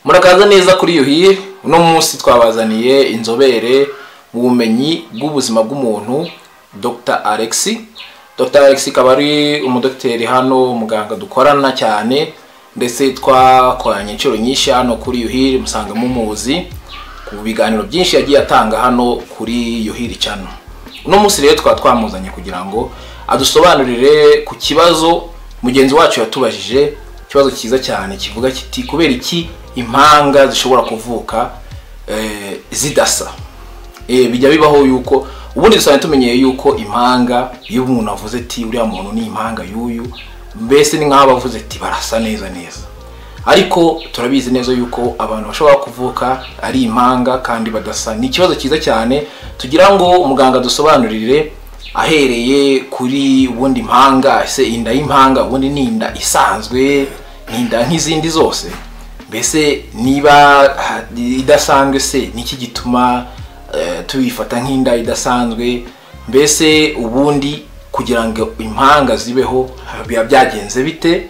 Murakaza neza kuri Yuhire. Uno munsi twabazaniye inzobere mu bumenyi bw'ubuzima bw'umuntu, Dr Alexis. Dr Alexis akaba ari umudogiteri hano, umuganga dukorana cyane, ndetse twakoranye inshuro nyinshi hano kuri Yuhire, musanga mumuzi ku biganiro byinshi yagiye atanga hano kuri Yuhire Channel. Uno munsi rero twaba twamuzanye kugira ngo adusobanurire ku kibazo mugenzi wacu yatubajije, ikibazo cyiza cyane kivuga kiti: kubera iki impanga zishobora kuvuka zidasa? Bijya bibaho yuko ubundi dusanzwe tumenyeye yuko impanga, iyo umuntu avuze ati uriya muntu ni impanga y'uyu, mbese ni nk'aho abavuze ati barasa neza neza. Ariko turabizi neza yuko abantu bashobora kuvuka ari impanga kandi badasa. Ni ikibazo cyiza cyane tugira ngo umuganga dusobanurire ahereye kuri ubundi impanga. Ese inda y'impanga ubundi ni inda isanzwe, ni inda nk'izindi zose? Mbese niba idasanzwe se niki gituma tubifata nk'inda idasanzwe? Mbese ubundi kugira ngo impanga zibeho biba byagenze bite?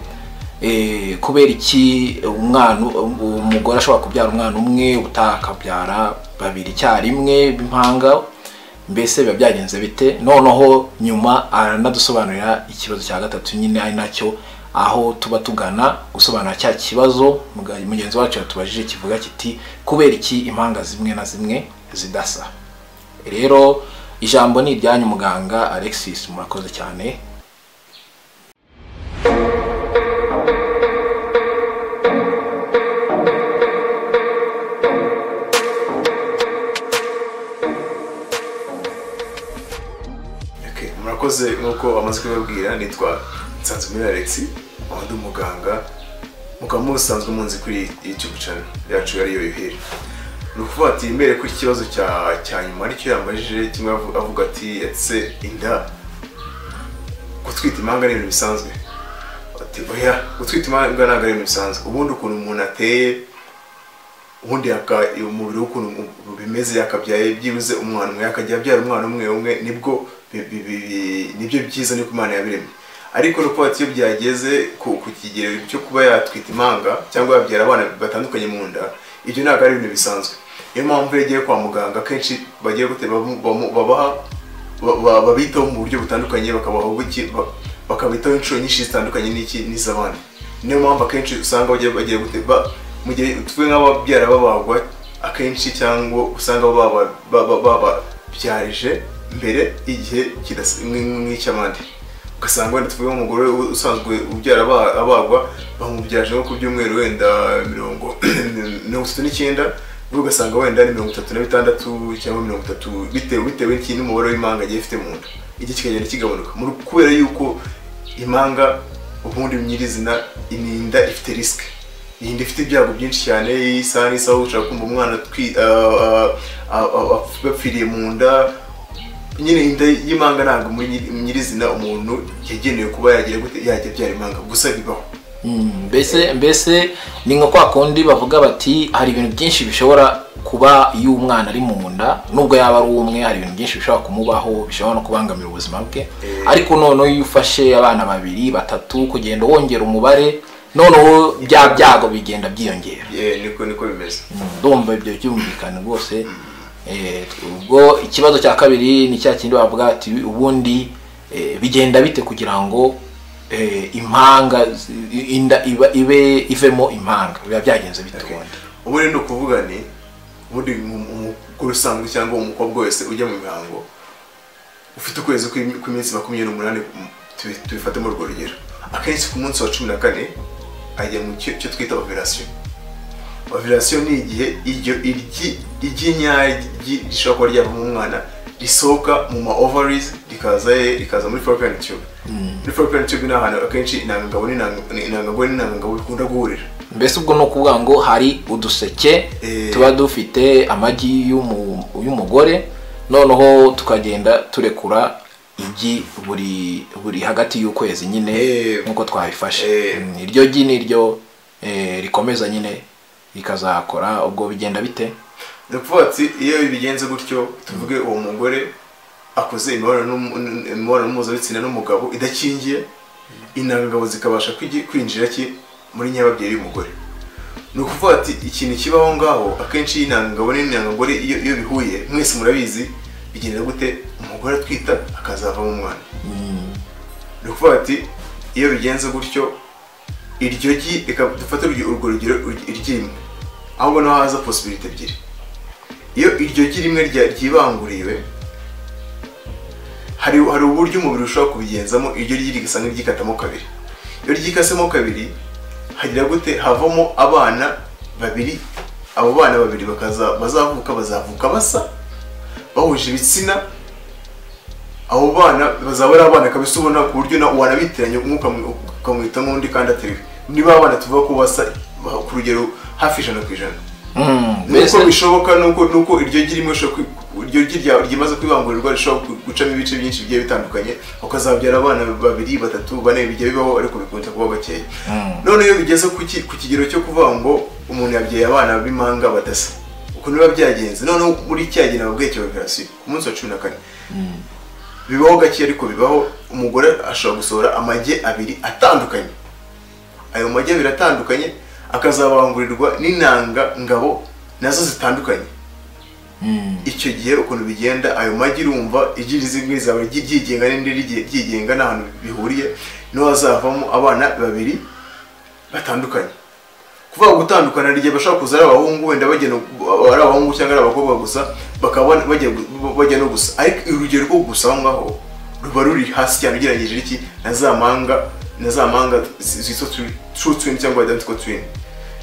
Kubera iki umwana, umugore ashobora kubyara umwana umwe, ubutaha akabyara babiri icyarimwe b'impanga? Mbese biba byagenze bite? Noneho nyuma aranadusobanurira ikibazo cya gatatu nyine, ari nacyo aho tuba tugana gusobanura cya kibazo mugenzi wacu yatubajije kivuga kiti: kubera iki impanga zimwe na zimwe zidasa? Rero ijambo ni iryanyu muganga Alexis, murakoze cyane. Okay, murakoze. Nk'uko amaze kubabwira, nitwa Nsanzimira Alexis, aho ndi umuganga, mukaba musanzwe munzi kuri YouTube channel yacu ariyo Yuhire. Ni ukuvuga ati mbere kuri iki kibazo cya nyuma aricyo yambajije kimwe, avuga ati ese inda, gutwita impanga ni ibintu bisanzwe? Ati oya, gutwita impanga ntabwo ari ibintu bisanzwe. Ubundi ukuntu umuntu ateye, ubundi umubiri w'ukuntu bimeze, yakabyaye byibuze umwana umwe, yakajya abyara umwana umwe umwe, nibwo nibyo byiza, niko Imana yabiremye. Ariko no kuba iyo byageze ku kigero cyo kuba yatwita impanga cyangwa yabyara abana batandukanye mu nda, ibyo ntabwo ari ibintu bisanzwe. Niyo mpamvu iyo agiye kwa muganga akenshi bagiye gute, babaha, babitaho mu buryo butandukanye, bakabaha bakabitaho inshuro nyinshi zitandukanye n'iki n'iz'abandi. Niyo mpamvu akenshi usanga bagiye gute, mu gihe tuvuge nk'ababyara babagwa akenshi, cyangwa usanga bababyarije mbere igihe nk'icy'abandi, ugasanga wenda tuvuge nk'umugore usanzwe ubyara abagwa bamubyaje nko ku byumweru wenda 39, ugasanga wenda ni 36 cyangwa 30, bitewe n'umubare w'impanga agiye afite mu nda, igihe kikagenda kigabanuka. Kubera yuko impanga ubundi nyirizina ni inda ifite risque, ni inda ifite ibyago byinshi cyane. Isaha n'isaha ushobora kumva umwana bapfiriye mu nda. Nyine inda y'impanga ntabwo muri nyirizina umuntu yagenewe kuba yagira gute, yajya abyara impanga, gusa bibaho. Mbese ni nka kwa kundi bavuga bati hari ibintu byinshi bishobora kuba iyo umwana ari mu nda, nubwo yaba ari umwe, hari ibintu byinshi bishobora kumubaho bishobora no kubangamira ubuzima bwe. Ariko noneho iyo ufashe abana babiri, batatu, kugenda wongera umubare, noneho bya byago bigenda byiyongera. Niko bimeze. Ndumva ibyo byumvikana rwose. Ubwo ikibazo cya kabiri ni cya kindi bavuga ati ubundi bigenda bite kugira ngo impanga, inda ibe ivemo impanga, biba byagenze bite ubundi? Ubundi ni ukuvuga ni ubundi umugore usanzwe cyangwa umukobwa wese ujya mu mihango ufite ukwezi kw'iminsi 28, tubifate muri urwo rugero, akenshi ku munsi wa 14 ajya mu cyo twita ovulation. Ovulation ni igihe iryo igi nyaryo rishobora kuba ryavamo umwana risohoka mu ma ovaries rikaza muri fallopian tube. Muri fallopian tube ni ahantu akenshi intangangabo n'intangangore n'intangangabo bikunda guhurira. Mbese ubwo ni ukuvuga ngo hari uduseke tuba dufite amagi y'umugore, noneho tukagenda turekura igi buri hagati y'ukwezi nyine nkuko twabifashe. Iryo gi niryo rikomeza nyine rikazakora. Ubwo bigenda bite? Ndakuvuga ati iyo bigenze gutyo, tuvuge uwo mugore akoze imibonano mpuzabitsina n'umugabo idakingiye, intangangabo zikabasha kwinjira ki muri nyababyeyi y'umugore. Ni ukuvuga ati ikintu kibaho ngaho akenshi intangangabo n'intangangore iyo bihuye, mwese murabizi bigenda gute, umugore atwita akazavamo umwana. Ni ukuvuga ati iyo bigenze gutyo, iryo gi, reka dufate urwo rugero iryimwe, ahubwo naho haza possibility ebyiri. Iyo iryo gi rimwe ryibanguriwe, hari uburyo umubiri ushobora kubigenzamo, iryo gi rigasa nk'iryikatamo kabiri. Iyo ryikasemo kabiri hagira gute, havamo abana babiri. Abo bana babiri bazavuka bazavuka basa, bahuje ibitsina. Abo bana bazaba ari abana kabisa ubona ku buryo wanabitiranya ukamwita nk'undi kandi atari we. Niba abana tuvuga ko basa ku rugero hafi 100%. Nuko bishoboka nuko iryo gi rimwe iryo gi ryimaze kwibangurirwa rishobora gucamo ibice byinshi bigiye bitandukanye, ukazabyara abana babiri, batatu, bane, bijya bibaho ariko bikunze kuba gakeya. None iyo bigeze ku kigero cyo kuvuga ngo umuntu yabyaye abana b'impanga badasa, ukuntu biba byagenze noneho muri cya gihe nababwiye cya operation ku munsi wa 14, bibaho gake ariko bibaho, umugore ashobora gusohora amagi abiri atandukanye. Ayo magi abiri atandukanye akazabangurirwa n'intanga ngabo nazo zitandukanye. Icyo gihe ukuntu bigenda, ayo magi urumva igi rizimwe zaba ryigenga n'indi ryigenga n'ahantu bihuriye, niho hazavamo abana babiri batandukanye. Kuvuga gutandukana rigiye bashaka kuza ari abahungu, wenda bagena ari abahungu cyangwa ari abakobwa gusa, bakaba bajya no gusa, ariko urugero rwo gusa aho ngaho ruba ruri hasi cyane ugereranyije iki na za manga zitwa true twin cyangwa identical twin.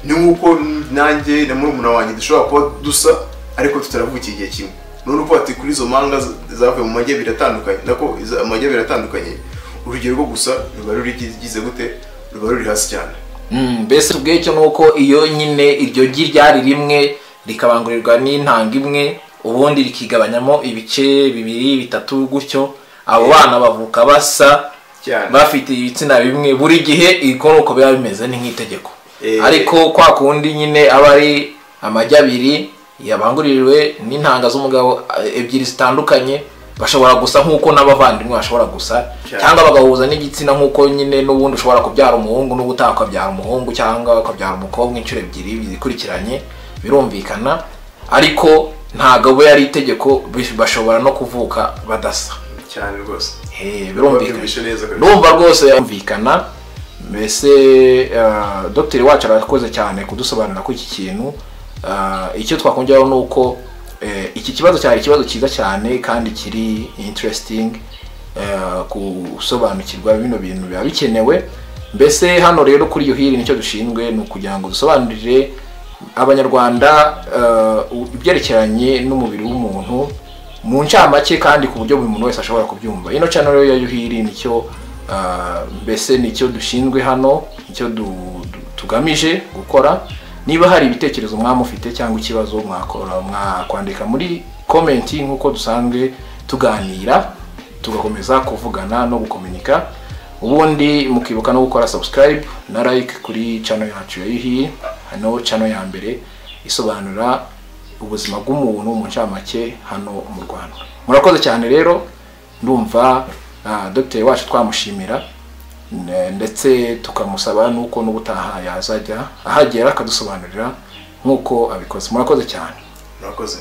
Ni nkuko nanjye na murumuna wanjye dushobora kuba dusa ariko tutaravukiye igihe kimwe. None uko ati kuri izo manga zavuye mu magi abiri atandukanye, nako amagi abiri atandukanye, urugero rwo gusa ruba ruri gize gute, ruba ruri hasi cyane. Mbese ubwecyo nuko iyo nyine iryo gi ryari rimwe rikabangurirwa n'intanga imwe, ubundi rikigabanyamo ibice bibiri bitatu gutyo, abo bana bavuka basa bafite ibitsina bimwe buri gihe. Iko nuko biba bimeze, ni nk'itegeko. Ariko kwa kundi nyine aba ari amagi abiri yabanguriwe n'intanga z'umugabo ebyiri zitandukanye, bashobora gusa nk'uko n'abavandimwe bashobora gusa, cyangwa bagahuza n'igitsina nk'uko nyine n'ubundi ushobora kubyara umuhungu n'ubutaha ukabyara umuhungu cyangwa ukabyara umukobwa inshuro ebyiri zikurikiranye, birumvikana. Ariko ntabwo bo yari itegeko, bashobora no kuvuka badasa cyane rwose. Birumvikana, ndumva rwose yumvikana. Mbese dogiteri wacu arakoze cyane kudusobanurira ko iki kintu. Icyo twakongeraho ni uko iki kibazo cyari ikibazo cyiza cyane kandi kiri interesting, gusobanukirwa bino bintu biba bikenewe. Mbese hano rero kuri Yuhiri nicyo dushinzwe, ni ukugira ngo dusobanurire abanyarwanda ibyerekeranye n'umubiri w'umuntu mu ncamake kandi ku buryo buri muntu wese ashobora kubyumva. Ino channel ya Yuhiri nicyo mbese nicyo dushinzwe hano, nicyo tugamije gukora. Niba hari ibitekerezo mwamufite cyangwa ikibazo mwakora, mwakwandika muri comment nkuko dusanzwe tuganira, tugakomeza kuvugana no gukomunika. Ubundi mukibuka no gukora subscribe na like kuri channel yacu ya Yuhiri, hano channel ya mbere isobanura ubuzima bw'umuntu mu ncamake hano mu Rwanda. Murakoze cyane rero, ndumva dogiteri wacu twamushimira ndetse tukamusaba nuko n'ubutaha yazajya ahagera akadusobanurira nkuko abikoze. Murakoze cyane. Murakoze.